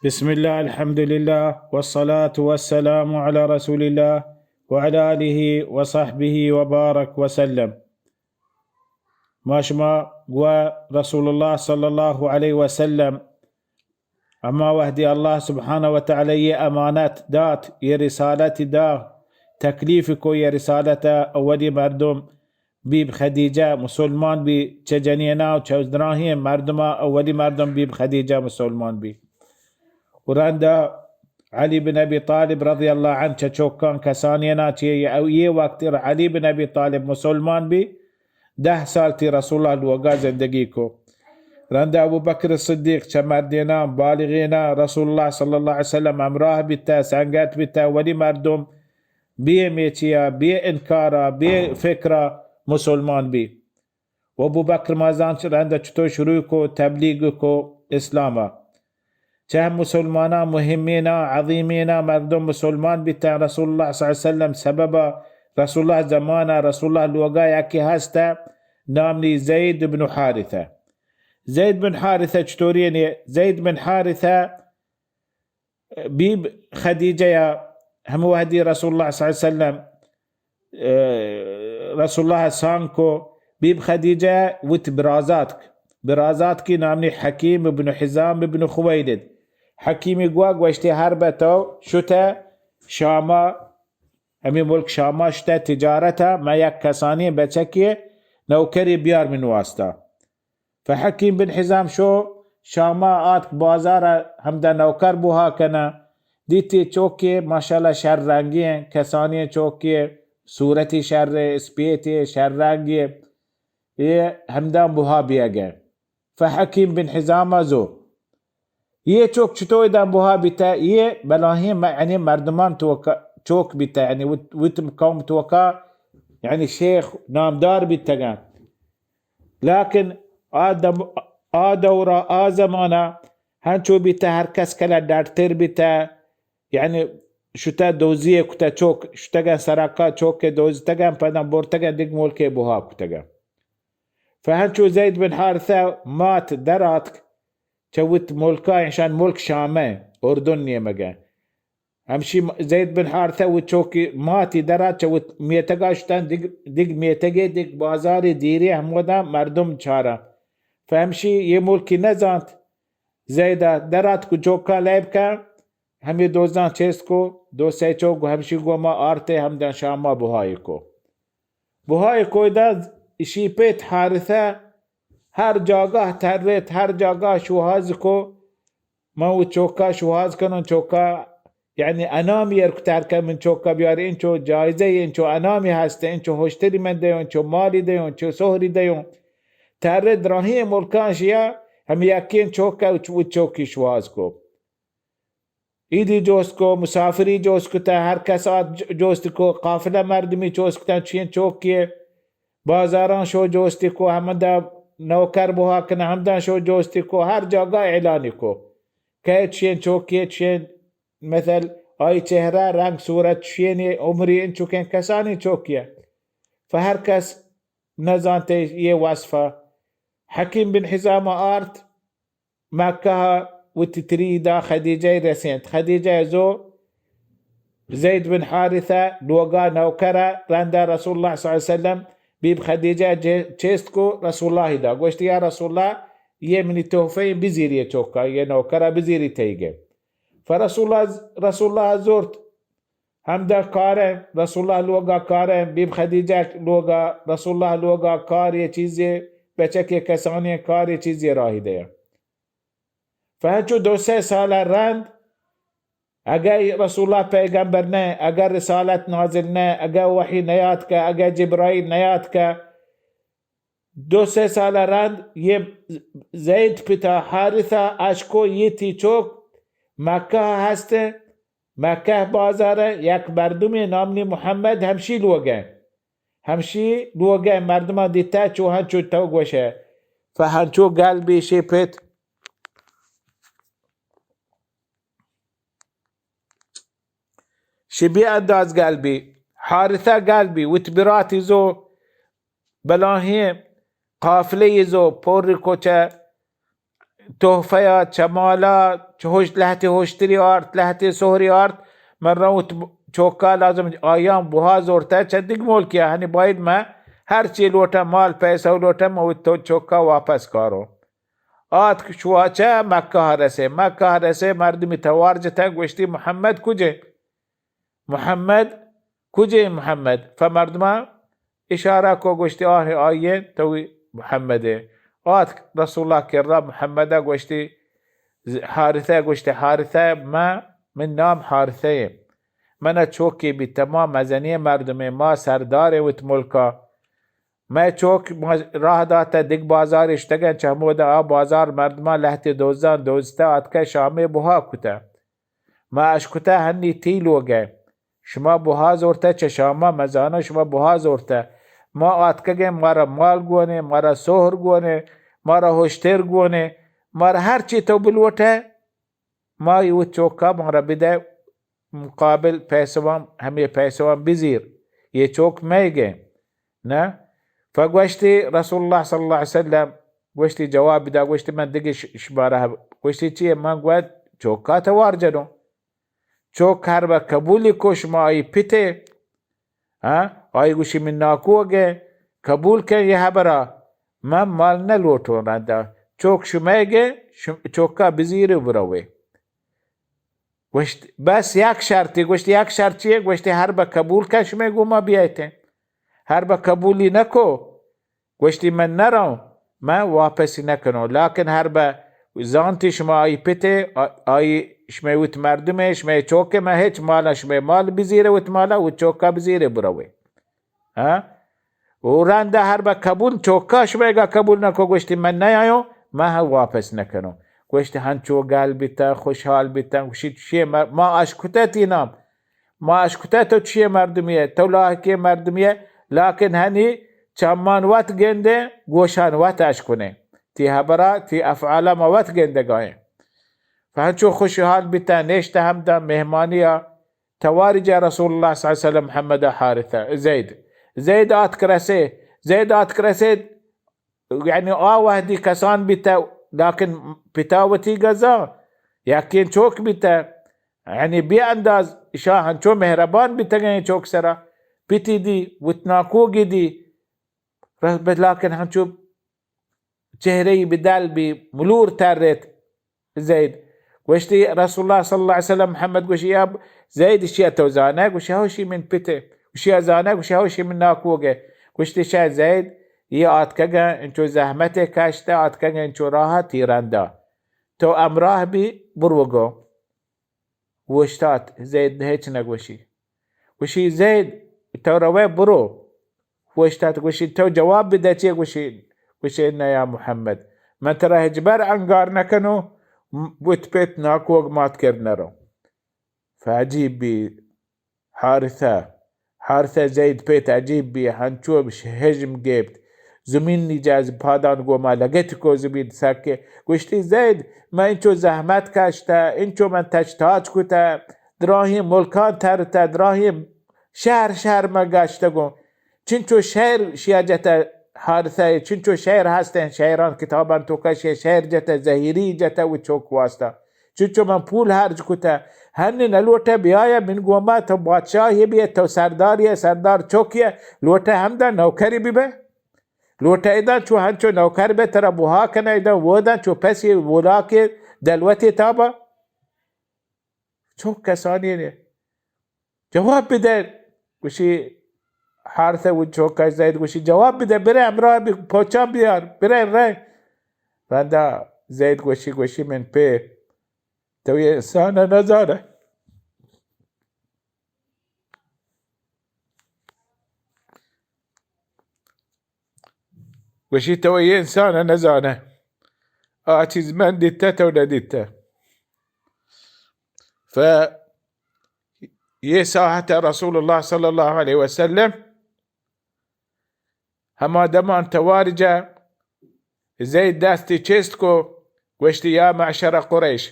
بسم الله، الحمد لله، والصلاة والسلام على رسول الله وعلى آله وصحبه وبارك وسلم. ما شما گوا رسول الله صلى الله عليه وسلم، اما وهدي الله سبحانه وتعالى یہ امانت دات، یہ رسالت دا، تکلیف کو یہ رسالت، اولی مردم بیب خدیجہ مسلمان بی، چہ جنینا و چہ دراہیں مردما اولی مردم بیب خدیجہ مسلمان بی. و رندا علی بن ابی طالب رضی اللہ عنہ چہ چوکاں کسانینا چہ یہ، یہ وقت علی بن ابی طالب مسلمان بی، دہ سال تی رسول اللہ لوگا زندگی کو. رندا ابو بکر صدیق چہ مردینا بالغینا رسول اللہ صلی اللہ علیہ وسلم ہمراہ بیتا، سنگت بیتا، ولی مردم بے میچیا، بے انکارا، بے فکرا مسلمان بی. و ابو بکر ما زان چ-، رند چطور شروع کو تبلیغ کو اسلام ء. چہ مسلماناں مہمینا عظیمینا مردم مسلمان بیتن رسول اللہ صلی اللہ علیہ وسلم سببا. رسول اللہ زمانہ رسول اللہ لوگا یکی ہست نامنی زید بن حارثہ. زید بن حارثہ چطوری نے؟ زید بن حارثہ بیب خدیجہ یا ہم وہدی رسول اللہ صلی اللہ علیہ وسلم، اه، رسول اللہ سانگ کو، بیب خدیجہ وت برازاتک، برازاتکی نامنی حکیم ابن حزام ابن خویلد. حکیمی گوا گوشتی ہر بتو شتہ شاما، ہمی ملک شاما شتہ تجارتا، ما یک کسانی بچکی نوکری بیار من واسطہ. فحکیم بن حزام شو شاما آتک بازار ہمدا نوکر بوہا کنا. دیتی چوکے ماشاءاللہ شر رنگی ہیں، کسانی چوکے صورتی شر اسپیتی شر رنگی. یہ ہمدا بوہا بیگے. فحکیم بن حزام زو یہ چوک چطور داں بوہا بیتا، یہ بلاہیں م-، یعنی مردمان توکا چوک بیتا، یعنی وت-، وت قوم توکا، یعنی شیخ نامدار بیتگاں. لیکن آ دم-، آ دورا، آ زمانہ ہنچو بیتا، ہر کس کلا ڈاڈتر بیتا، یعنی شتا دوزی کتا چوک، شتگاں سراکا چوک دوزتگاں، پدا برتگاں دگ ملک بوہا کتگاں. فہنچو زید بن حارثہ مات در آتک، چہ وت ملکا، ایشان ملک شامہ، اردن نیمگہ. ہمشی م-، زید بن حارثہ وت چوکی ماتی درا چہ وت میتگا شتن، دگ، دگ میتگے، دگ بازاری دیرے ہمودا مردم چارا. فہمشی یہ ملکی نزانت. زیدا درات کو چوکا لیب کا، ہمی دوزاں چیست کو، دو سے چوک گو ہمشی گو ما آرتے ہمدن شاما بہائی کو. بہائی کو دا اشی پیت حارثہ ہر جاگہ ترت، ہر جاگہ شوہاز کو، من و چوکا شوہاز کنوں، چوکا یعنی انامی ارکتر کن، من چوکا بیاری، انچو جائزہ، انچو انامی ہست، انچو ہوشتری من دیوں، انچو مالی دیوں، انچو سہری دیوں. ترت دراہیں ملکان شیا، ہم یکین چوکا و چ-، و چوکی شوہاز کو. عیدی جوست کو، مسافری جوست کتا، ہر کس آت ج-، جوست کو، قافلہ مردمی جوست کتا، چین چوکیے، بازاراں شو جوستی کو، ہمدا نوکر بہا کنا، ہمدا شو جوستی کو، ہر جاگہ اعلانی کو کہ چین چوکیے، چین مثل آئی چہرہ، رنگ، صورت، چینی عمری، انچکیں کسانی چوکیے. فہر کس نزانتے یہ وصفہ. حکیم بن حزام آرت، مکہ ء وتی تری دا خدیجہ ء رسینت. خدیجہ ء زو زید بن حارثہ لوگا نوکر ء رندا رسول اللہ صلی اللہ علیہ وسلم بیب خدیجہ ء چے-، چیست کو رسول اللہ دا. گوشت، یا رسول اللہ، یہ منی تحفہ بزیری چوکا، یہ نوکر ء بزیری تئیگے. فرسول اللہ، رسول اللہ زورت، ہمدا کاریں، رسول اللہ لوگا کاریں، بیب خدیجہ لوگا، رسول اللہ لوگا کار یہ چیزے، بچکے کسانی کار یہ چیزے راہی دے. فہنچو دو سے سال رند، اگہ رسول اللہ پیغمبر نہ، اگہ رسالت نازل نہ، اگہ وحی نیات کہ، اگہ جبرائیل نیات کہ، دو سے سال رند یہ زید پتا حارثہ اشکو یہ تی چوک مکہ ہست، مکہ بازار یک مردمی نامنی محمد ہمشی لوگے، ہمشی لوگے مردمان دیتا چو ہنچو تو گوشے، فہنچو گل بی شی پت. شی بی انداز گل بی، حارثہ گل بی، وت براتی زو بلاہیں قافلے زو پوری کو چہ تحفہ یا چہ مالا، چہ ہوش-، لہتے ہوشتری آرت، لہتے سہری آرت، من روں وت چوکا لازم آیاں بہا زورتہ چہ دگ ملکیا، ہنی باید من ہر چی لوٹاں، مال پیسہ لوٹاں، من وت تو چوکا واپس کاروں۔ آتک شوا چہ مکہ رسے، مکہ رسے مردمی توار جتہ، گوشتی محمد کجے؟ محمد کجے؟ محمد۔ فمردماں اشارہ کو، گوشتی آہ آئیے توی محمد۔ آتک رسول اللہ کرا، محمد گوشتی، حارثہ گوشتی، حارثہ، من، من نام حارثہ ایں۔ من چوکی بیتہ، ما مزنی مردمے، ما سردار وت ملکا۔ مئے چوک ما راہ داتہ دگ بازار اشتگن، چہ ہمودا آ بازار مردماں لہتے دوزاں دوزتہ آتکہ شامے بہا کتہ۔ ما اشکتہ ہنی تی لوگئے۔ شما بہا زورتہ چہ شاما، من زاناں شما بہا زورتہ۔ ما آتکگیں، مارا مال گونے، مارا سہر گونے، مارا ہشتر گونے، مارا ہر چی تو بلوٹہ، ما اے وت چوکا مارا بدئے، مقابل پیسواں، ہمے پیسواں بزیر، یہ چوک مئیگیں۔ نہ؟ فگوشتی رسول اللہ صلی اللہ علیہ وسلم، گوشتی جواب بدا، گوشتی من دگہ ش-، شمارا ہب-، گوشتی چیے؟ من گوشت چوکا توار جنوں۔ چوک ہر بہ قبولی کو، شما آئی پتے، ہاں؟ آئی گوشی من ناکوگے، قبول کن یہ ہبرا، من مال نہ لوٹوں رندا۔ چوک شمئیگے، شم-، چوکا بزیرے بروے۔ گوشت، بس یک شرطی۔ گوشت، یک شرط چیے؟ گوشت، ہر بہ قبول کن شمئے گوما بیایتے۔ ہر بہ قبولی نکو، گوشتی من نروں، من واپسی نکنوں، لیکن ہر بہ زانتی شما آئی پتے، آ-، آئی شمئے وت مردمے، شمئے چوکے، من ہچ مالا، شمئے مال بزیرے وت مالا، وت چوکا بزیرے بروے۔ ہاں؟ و رندا ہر بہ قبول، چوکا شمئیگا قبول نکو، گوشتی من نیایوں، من ہم واپس نکنوں۔ گوشتی ہنچو گل بیتہ، خوشحال بیتہ، گوشی چیے ما، ما اشکتہ تی نام، ما اشکتہ تو چیے مردمی ئے، تو لاحقی مردمی ئے، لیکن ہنی چمان وت گندے، گوشان وت اشکنے۔ تی ہبرا، تی افعالا ما وت گندگائیں۔ فہنچو خوشحال بیتہ، نشتہ ہمدا مہمانیا، تواری جا رسول اللہ صلی اللہ علیہ وسلم محمد حارثہ، زید۔ زید آتک رسے، زید آتک رسے، یعنی آ وہدی کسان بیتہ، لیکن پتا وتی گزا، یکین چوک بیتہ، یعنی بے انداز اشا ہنچو مہربان بیتگیں چوک سرا، پتی دی، وت ناکوگی دی، رہ-، لیکن ہنچو چہرہ ای بدل بی، ملور ترت۔ زید۔ گوشتی رسول اللہ صلی اللہ علیہ وسلم، محمد گوشی، یا زید، اشیا تو زانہ؟ گوشی، ہو، اشی من پتے۔ گوشی، یا زانہ؟ گوشی، ہو، اشی من ناکوگے۔ گوشتی، شہ زید، یہ آتکگا انچو زحمت کشتہ، آتکگا انچو راہ تی رندا۔ تو امراہ بی، برو گو۔ اوشتات، زید ہچ نہ گوشی۔ گوشی، زید، تو روئے برو۔ اوشتات، گوشی، تو جواب بدہ چے؟ گوشی، گوشی، نہ یا محمد، من ترا ہچبر انگار نکنوں، م-، وت پت ناکوگ مات کر نروں۔ فعجیب بی حارثہ، حارثہ زید پت عجیب بی، ہنچو ہژم گپت، زمینی جاز پادان گوما لگت کو زمین سکے۔ گوشتی، زید، من انچو زحمت کشتہ، انچو من تچ تاچ کتہ، دراہیں ملکان ترتہ، دراہیں شہر شہر من گشتگوں۔ چنچو شعر شیا جتہ حارثہ، چنچو شعر ہستیں، شعران کتابان توکا شیا شعر جتہ، زہیری جتہ و چوک واسطہ۔ چنچو من پول ہرج کتہ، ہنی نلوٹہ بیایہ من گوما، تو بادشاہی بیہ، تو سرداری ئے، سردار چوکی ئے، لوٹہ ہمدا نوکری ببہ۔ لوٹہ ادا چو ہنچو نوکر بہ، ترا بہا کنہ، ادا ودا چو پسی ولاکے دلوتے تابا۔ چوک کسانی نے۔ جواب بدہ۔ گوشی، حارثہ و چوکا زید گوشی، جواب بدہ، برے ہمراہ بی، پوچاں بیار، برے رہ۔ رندا زید گوشی، گوشی، من پہ تو یہ انسان نزانہ۔ گوشی، تو یہ انسان نزانہ۔ آ چیز من دیتہ، تو ندیتہ۔ ف یہ ساعت رسول اللہ صلی اللہ علیہ وسلم ہما دمان توار جا زید دستی چست کو، گوشتی، یا معشر قریش،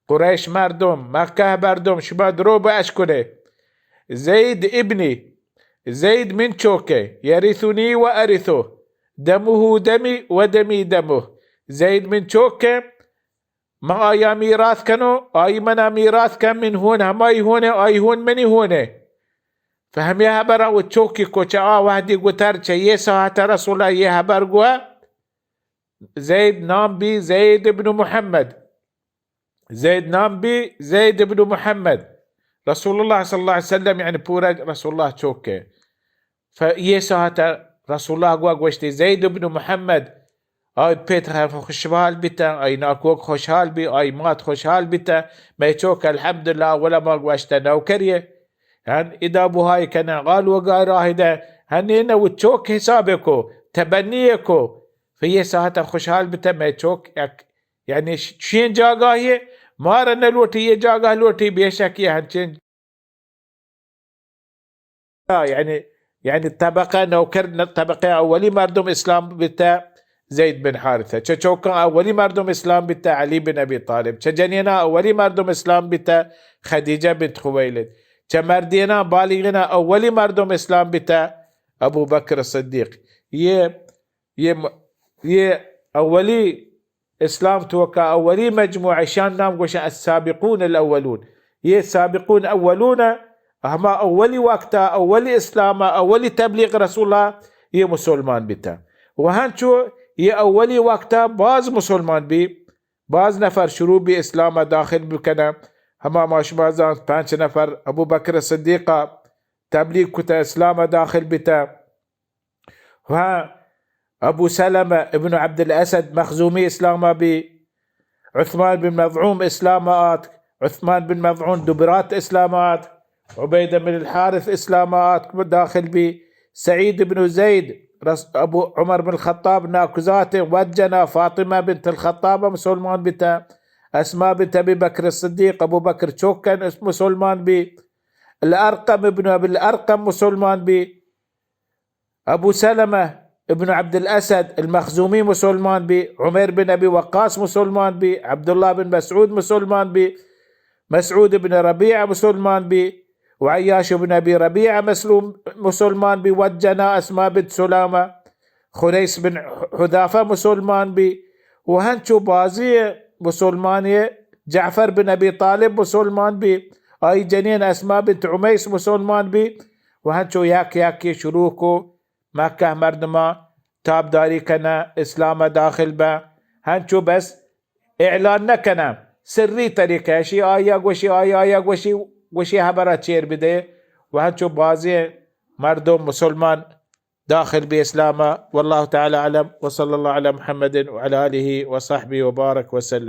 قریش مردم، مکہ مردم، شما درو بہ اش کنے۔ زید ابنی، زید من چوکے، یرثنی و ارثہ، دمہ دمی و دمی دمہ۔ زید من چوکے، من آیا میراث کنو، آئی منا میراث کن، من ہون ہمائی ہونے، آئی ہون منی ہونے۔ فہمی حبرا و چوکی کو چہ آ وحدی گتر چہ یہ ساعت رسول اللہ یہ حبر گوا زید نام بی زید ابن محمد۔ زید نام بی زید ابن محمد۔ رسول اللہ صلی اللہ علیہ وسلم، یعنی پورا رسول اللہ چوکے۔ ف یہ ساعت رسول اللہ گوا گوشتی، زید ابن محمد، آئی پت خوشحال بیتا، آئی ناکوک خوشحال بی، آئی مات خوشحال بیتا، مئے چوک الحمدللہ اولا ما گوشتا نوکریے۔ ہن ادا بوہائی کنا غال وگا راہ دے، ہن اینہ و چوک حساب کو، تبنی کو، ف یہ ساعت خوشحال بیتا، مئے چوک یک، یعنی ش-، چین جاگاہی، مارا نہ لوٹی، یہ جاگاہ لوٹی، بے شک یہ ہنچین یعنی، یعنی طبقہ نوکر، طبقہ اولی مردم اسلام بیتا زید بن حارثہ۔ چہ چوکاں اولی مردم اسلام بیتا علی بن ابی طالب۔ چہ جنینا اولی مردم اسلام بیتا خدیجہ بنت خویلد۔ چہ مردینا بالغینا اولی مردم اسلام بیتا ابو بکر صدیق۔ یہ، یہ م-، یہ اولی اسلام توکا اولی مجموعہ، اشان نام گوشن السابقون الاولون۔ یہ سابقون اولون، ہما اولی وقتا، اولی اسلام، اولی تبلیغ رسول اللہ، یہ مسلمان بیتا۔ و ہنچو یہ اولی وقتا باز مسلمان بی، باز نفر شروع بی اسلام داخل بکنن۔ ہما ما شما زان پنچ نفر ابو بکر صدیقا تبلیغ کتا، اسلام داخل بیتا۔ و ابو سلمہ ابن عبد الاسد مخزومی اسلام بی، عثمان بن مظعون اسلام آت، عثمان بن مظعون دبرات اسلام آت، عبیدہ بن الحارث اسلام آت داخل بی، سعید بن زید رس-، ابو عمر بن الخطاب ناکوزات ود جنا فاطمہ بنت الخطاب مسلمان بیتا، اسماء بنت ابی بکر الصدیق ابو بکر چوکن اس-، مسلمان بی، الارقم ابن ابی الارقم مسلمان بی، ابو سلمہ ابن عبد الاسد المخزومی مسلمان بی، عمیر بن ابی وقاص مسلمان بی، عبداللہ بن مسعود مسلمان بی، مسعود بن ربیعہ مسلمان بی، و عیاش بن ابی ربیعہ مسلوم، مسلمان بی، ود جنا اسماء بنت سلامہ، خنیس بن حذافہ مسلمان بی، و ہنچو بازی مسلمانی، جعفر بن ابی طالب مسلمان بی، آئی جنین اسماء بنت عمیس مسلمان بی، و ہنچو یک یکی شروع کو مکہ مردماں تابداری کناں، اسلام ء داخل باں، ہنچو بس اعلان نہ کناں، سری طریقہ اشی آیا گوشی، آیا، آیا گوشی، گوشی حبرا چیر بدے و ہنچو بازیں مردم مسلمان داخل بی اسلام ء۔ واللہ تعالی اعلم، وصلی اللہ علی محمد وعلی آلہ وصحبہ وبارک وسلم۔